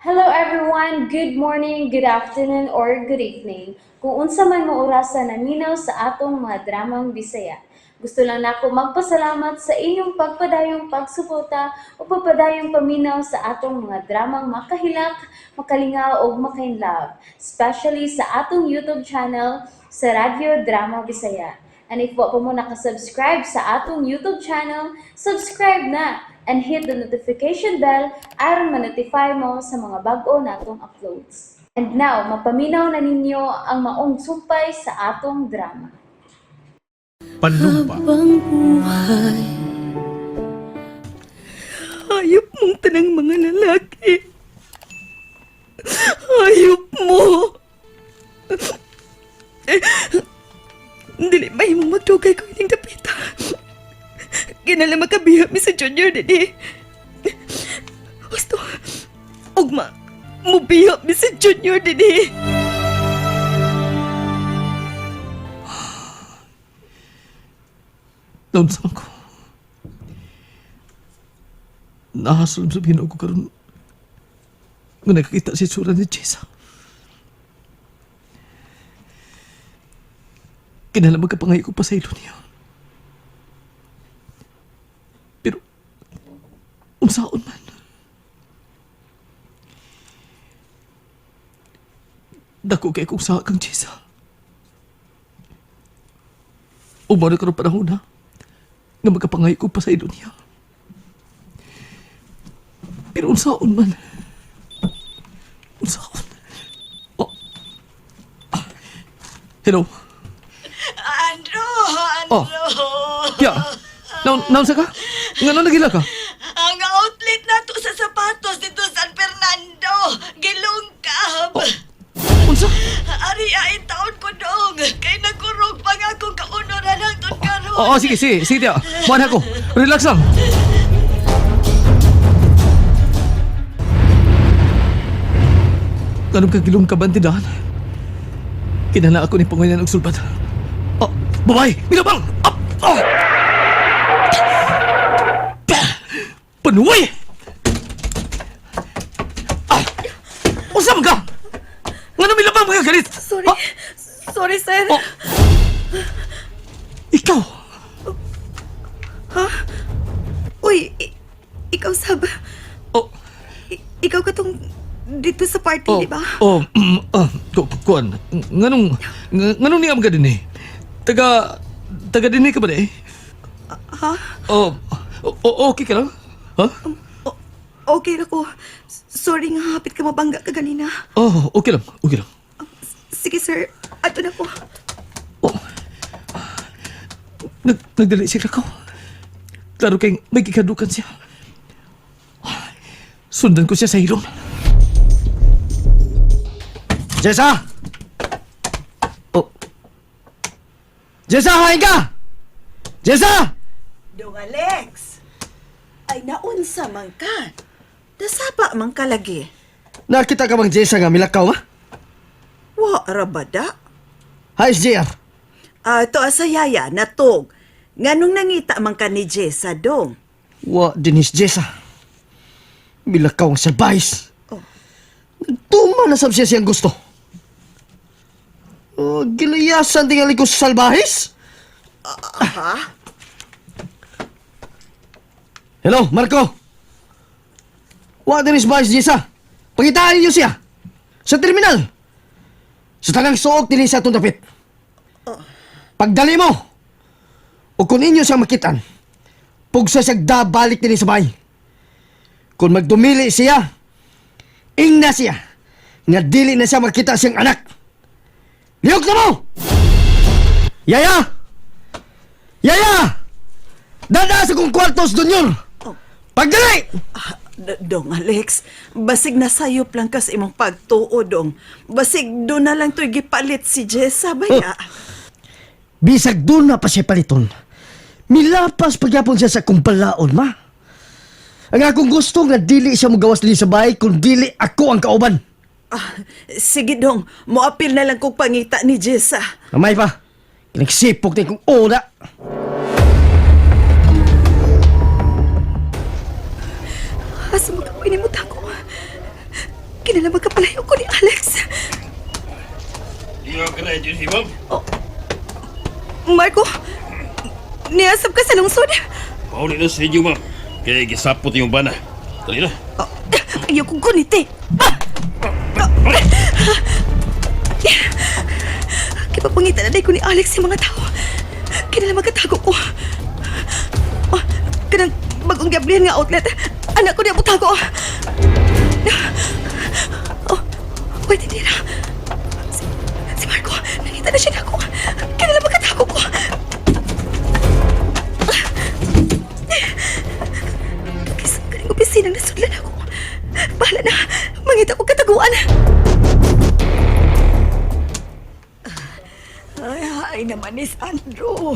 Hello everyone! Good morning, good afternoon, or good evening. Kung unsa man mo orasa naminaw sa atong mga dramang Bisaya. Gusto lang nako magpasalamat sa inyong pagpadayong pagsuporta o pagpadayong paminaw sa atong mga dramang makahilak, makalingaw ug makainlove, especially sa atong YouTube channel sa Radyo Drama Bisaya. And if wa pa mo nakasubscribe sa atong YouTube channel, subscribe na and hit the notification bell aron ma-notify mo sa mga bag-o natong uploads. And now, mapaminaw na ninyo ang maong sumpay sa atong drama. Panumpa. Habang buhay. Hayop mong tanang mga lalaki. Hayop mo. Dili ba imong magdugay ko ining dapita? Kinala makabiha mi sa Junior dili. Gusto, ugma, mubiha mi sa Junior dili. Naon sa ko. Nahasulom sa binuo ko karon nga nakakita si tsura ni Jessa. Kinahanglan magkapangay ko pa sa ilo niya. Pero, unsaon man. Dako kay kong sa kang Jessa. Umano karon panahon na nga magkapangay ko pa sa ilo niya. Pero unsaon man. Unsaon. Oh. Ah. Hello. Andrew! Oh. Ya. Naon sa ka? Ngano nagila ka? Ang outlet na to sa sapatos dito San Fernando. Gilungkab. Oh. Unsa? Ari ay taon ko dong. Kay nagkurog pa nga akong kauno na lang tun karon. Oo, oh, sige, sige, sige, tiya. Muan ako. Relax lang. Ganun ka gilong ka bantidahan? Kinala ako ni Pangayan og sulbad. Oh, babae! Milabang! Up! Oh! Panuway! Ah! Unsa man ka? Ngano milabang mga galit? Sorry. Ah! Sorry, sir. Oh. Ikaw! Uy, ikaw sab. Oh, Ikaw katong dito sa party, oh, di ba? Oh, kuan. Nganong nganong niya ka din eh? Taga din eh ka ba di? Ha? Oh, okay ka lang? Ha? Okay ra ko. Sorry nga hapit ka mabangga ka ganina. Oh, okay lang, okay lang. Sige, sir. Ato na ko. Oh. Nagdali siya ko. Klaro kay may gikadukan siya. Sundan ko siya sa hilom. Jessa! Oh. Jessa, hain ka! Jessa! Dong Alex, ay naunsa man ka. Dasapa man ka lagi. Nakita ka bang Jessa nga milakaw, ha? Wa rabada. Hi, SJR. Ah, to asa yaya natog. Nganong nangita man ka ni Jessa dong? Wa dinis Jessa. Milakaw ang salbahis. Oh. Nagtuma na sab siya siyang gusto. Oh, gilayasan tingali ko sa salbahis? Ha? Hello, Marco. Wa dinis bahis Jessa. Pangitaan ninyo siya. Sa terminal. Sa tanang suok dinhi sa atong dapit. Pagdali mo, o kung inyo siyang makitan, pugsa siya dabalik dinhi sa bahay. Kung magdumili siya, ingna siya, nga dili na siya makita siyang anak. Lihok na mo! Yaya! Yaya! Dada sa kong kwartos, Dunyor! Pagdali! Ah, Dong Alex, basig nasayop lang kas imong pagtuo dong. Basig do na lang to'y gipalit si Jessa baya. Bisag doon na pa siya paliton. Milapas pagyapon siya sa akong balaon, ma. Ang akong gusto nga dili siya mugawas dili sa bahay kung dili ako ang kauban. Ah, sige dong, moapil na lang kog pangita ni Jessa. Amay pa, kinagsipok na kong oda. Asa mo ka inimut ako? Kinala magkapalayo ko ni Alex. Iyo ka na dyan, ma'am. Marco, niasap ka sa lungsod. Pauli na sa inyo, ma'am. Kaya gisapot yung bana. Dali na. Oh, ayaw kong kuniti. Ah! Kipapangitan na ko ni Alex sa mga tao. Kinala magkatago ko. Oh, kanang bagong gablihan nga outlet. Anak ko niya mutago. Oh, wait, hindi na. Si Marco, nangita na siya na ako. Kinala magkatago ko. Kisa kaning opisinang nasudlan ako. Bahala na, mangita ko kataguan. Ay, ay naman ni Sandro.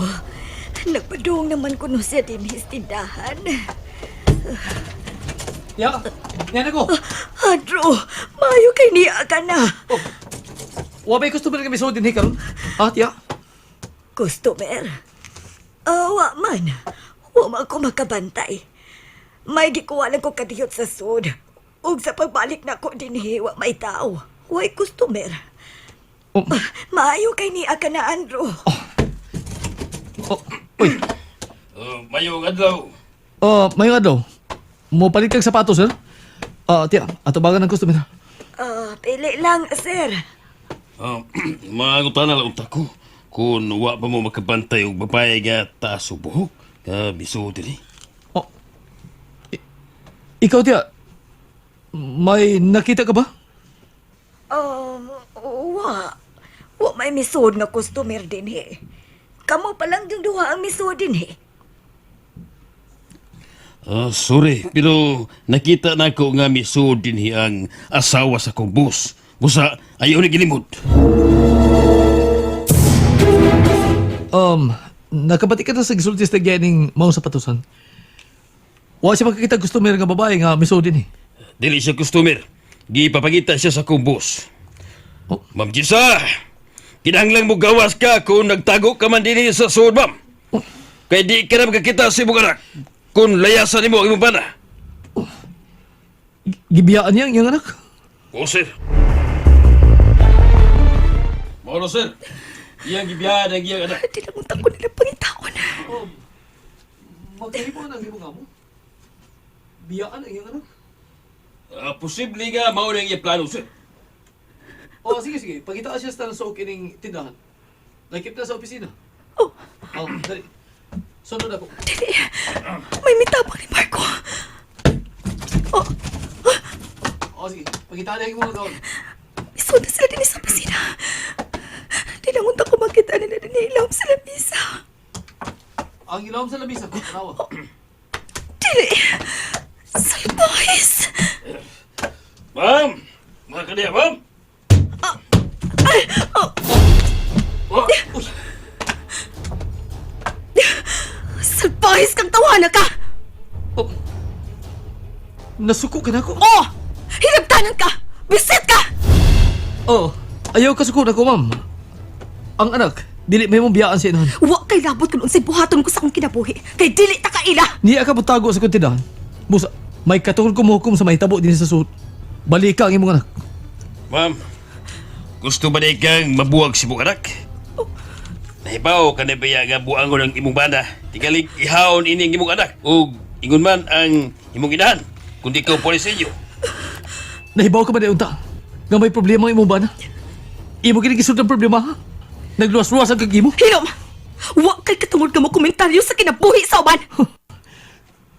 Nagpadung naman kuno siya din his tindahan. Ya, yan ako. Andrew, maayo kay niya ka na. Wa may customer kami sa din karon. Ah, tiya. Customer. Awa man. Wa man ko makabantay. May gikuha lang ko kadiyot sa sud. Ug sa pagbalik na ko dinhi, wa may tao. Way customer. Oh, Maayo kay niya ka na, Andrew. oh, uy. Mayong adlaw. Oh, mayong adlaw. Mo palit kag sapatos, sir? Ah, tiya, atubagan ng customer. Ah, pili lang, sir. Mga na lang unta ko. Kung wa pa mo makabantay og babae nga taas og buhok, ka biso diri. Oh. Ikaw, tiya. May nakita ka ba? Wa. Wa may misod nga customer dinhi. Kamo pa lang yung duha ang misod dinhi. Ah, sorry, pero nakita na ko nga misuod dinhi ang asawa sa kong boss. Busa, ayaw ni gilimod. Nakabati ka na sa gisulti sa ning maong sapatosan. Wa siya makakita customer nga babae nga miso din eh. Dili siya customer. Gipapangita siya sa kong boss. Oh. Ma'am Gisa, kinahanglan mo gawas ka kung nagtago ka man dinhi sa suod, ma'am. Kay di ka na makakita sa imong anak kung layasan nimo ang imong bana. Gibiyaan niya ang iyang anak. Oo, sir. Moro, sir. Iyang gibiyahan ang iyang anak. Di lang unta ko nila pangitaon. Magkahimo na ang imong amo. Biyaan ang iyang anak. Ah, posible nga mao na ang iyang plano, sir. Oh, sige sige, pagita siya sa tanang suok ining tindahan. Nakip na sa opisina. Oh, Oh, dali. Sunod ako. dili. May mitabang ni Marco. Oh, Oh, sige. Pagita niya ang imong gawon. Misod na sila din sa opisina. Di lang unta ko makita nila din ilawom sa lamisa. Ang ilawom sa lamisa. Tanawa. Dili. Salbahes. Ma'am! Mga kaniya, ma'am! Oh, Oh, salbahes kang tawana ka! Oh. Nasuko ka na ako. Oh! Hinagtanan ka! Bisit ka! Oh, ayaw ka suko na ko, ma'am. Ang anak, dili may mong biyaan sa inahan. Wa kay labot kung unsay buhaton ko sa akong kinabuhi. Kay dili ta kaila. Niya ka mutago sa kontindahan. Busa, may katungod kumuhukom sa mahitabo din sa suot. Balika ang imong anak. Ma'am, gusto ba ni kang mabuwag si imong anak? Nahibaw ka na ba nga buangon ang imong bana? Tingalig ihawon ini ang imong anak. O ingon man ang imong inahan. Kundi ikaw pulis inyo. Nahibaw ka ba di unta? Nga may problema ang imong bana? Imo kini gisud ang problema ha? Nagluwas-luwas ang kagimo? Hinom! Wa kay katungod ka mo komentaryo sa kinabuhi sa uban.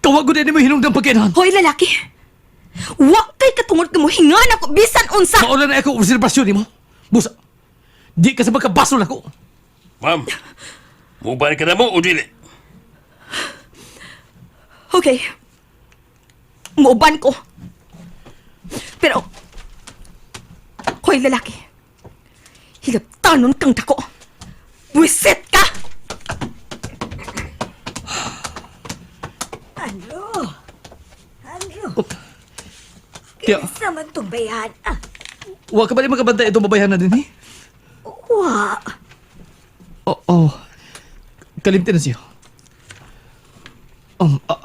Kawag ko din mo hinungdang pagkinahan. Hoy lalaki. Wa kay katungod ka mo hingan ako bisan unsa. Mauna na ako obserbasyon nimo. Busa, di ka sa magkabasol ako. Ma'am, muban ka na mo o dili? Okay. Muuban ko. Pero, hoy lalaki, hilabtanon kang dako. Buwisit ka! Andrew! Andrew! Tiya. Kinsa man tong bayan? Ah, Wa ka ba di magkabantay itong babayahan na din eh? wa. Oo. Oh, Kalimti na siya.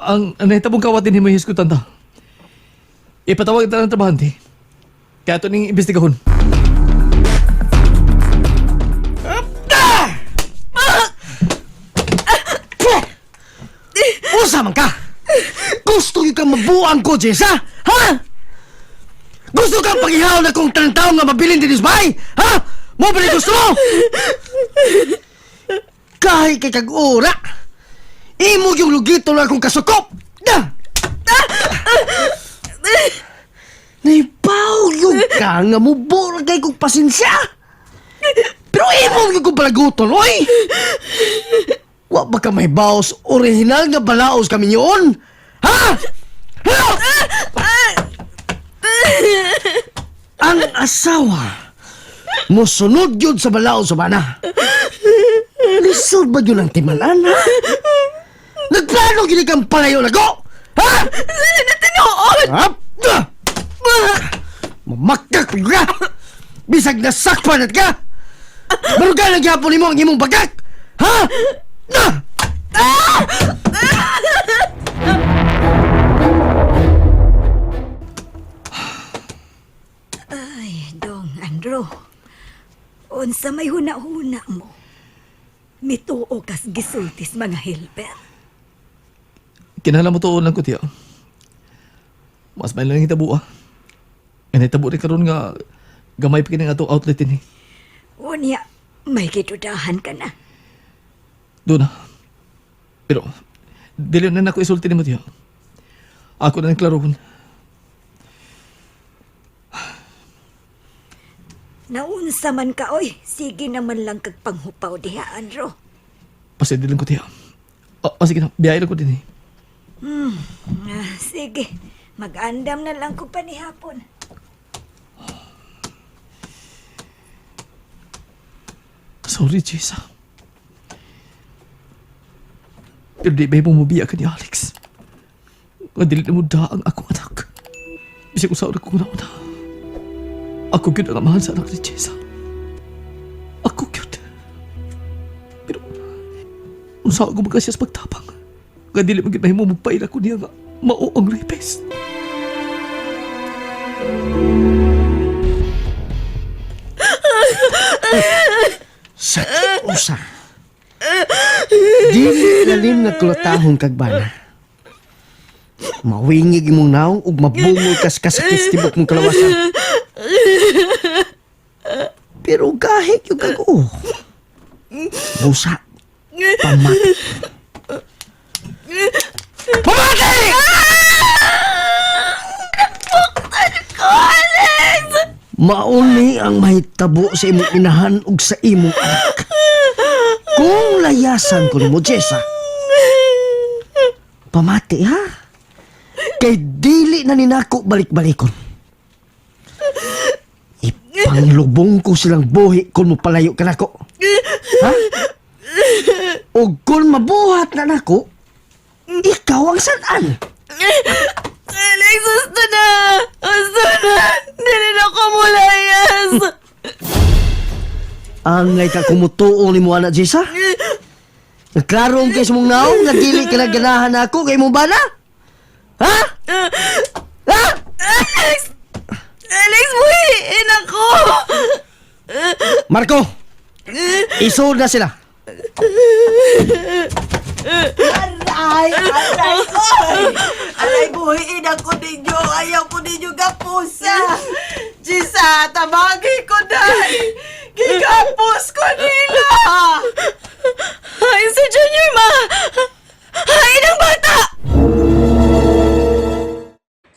Ang nahitabong kawat din mo hisgutan ta. Ipatawag ita ng trabahante. Kaya ito ning imbestigahon. Usa man ka! Gusto gyud kang mabuang ko, Jessa! Ha? Gusto kang paghihaw na kong taong nga mabilin din bahay? Ha? Mo ba ni gusto mo? Kahit kay kag ora, imo yung lugito na akong kasukop! Na! Naipaw yung ka nga mo bura kay kong pasensya! Pero imo yung kong palaguton, oy! Wa ba ka may baos original nga balaos kami yun? Ha? Ha? Ang asawa mosunod yun sa balaos sa bana. Lisod ba yun ang timalan, ha? Nagplano gini kang palayo lago? Ha? Sana na tinuod! Ha? Mamakak ka! Bisag nasakpan at ka! Baruga lang gyapon nimo ang imong bagak! Ha? Na! Ay, Dong Andro. Unsa may huna-huna mo. Mituo kas gisultis mga helper. Kinahanglan mo tuon lang ko, tiya. Mas may lang hitabo ah. Nga nahitabo rin karon nga gamay pa kini nga atong outlet ini. Unya, may gidudahan ka na. Doon na. Pero, dili na nako isulti nimo, tiya. Ako na ang klarohon. Naunsa man ka, oy. Sige naman lang kag panghupaw diha, Andro. Pasensya lang ko, tiya. Ah, sige na, biyahe lang ko din eh. Ah, sige, mag-andam na lang ko panihapon. Sorry, Jessa. Pero di ba mo mabiya ka ni Alex? Nga dili na mo daang akong anak. Bisag usaw na kong una. Ako gyud ang amahan sa anak ni Jessa. Ako gyud. Pero, unsa ako magkasya sa pagtapang. Nga dili man gyud mahimo magpaila ko niya nga mao ang rapist. Sakit usa. Dili lalim nga kulatahon kag bana. Mawingig imong naong ug mabungol kas kasakit sa tibok mong kalawasan. Pero gahit yung kag oh. Busa. Pamati. Pamati! Mauni ang mahitabo sa imong inahan ug sa imong anak. Kung layasan ko nimo, Jessa, pamati ha? Kay dili na ninako balik-balikon. Ipanglubong ko silang buhi kung mopalayo ka nako. Ha? O kung mabuhat na nako, ikaw ang sanaan. Alex, gusto na! Gusto na! Dili na ko mulayas! Angay ka kumutuo ni mo, anak Jessa. Nagklaro ang kay sa mong naong, nga dili ka na ganahan ako kay mong bana. Ha? Ha? Alex! Alex, buhiin ako! Marco! Isold na sila. Aray, aray, oy! Aray, buhiin ako ninyo. Ayaw ko ninyo gapusa. Jisa, tabagi ko dahil. Gigapos ko nila. Ay, si Junior, ma! Ay, ng bata!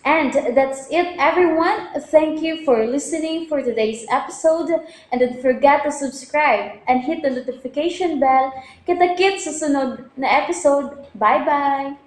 And that's it, everyone. Thank you for listening for today's episode. And don't forget to subscribe and hit the notification bell. Kita-kits sa sunod na episode. Bye-bye!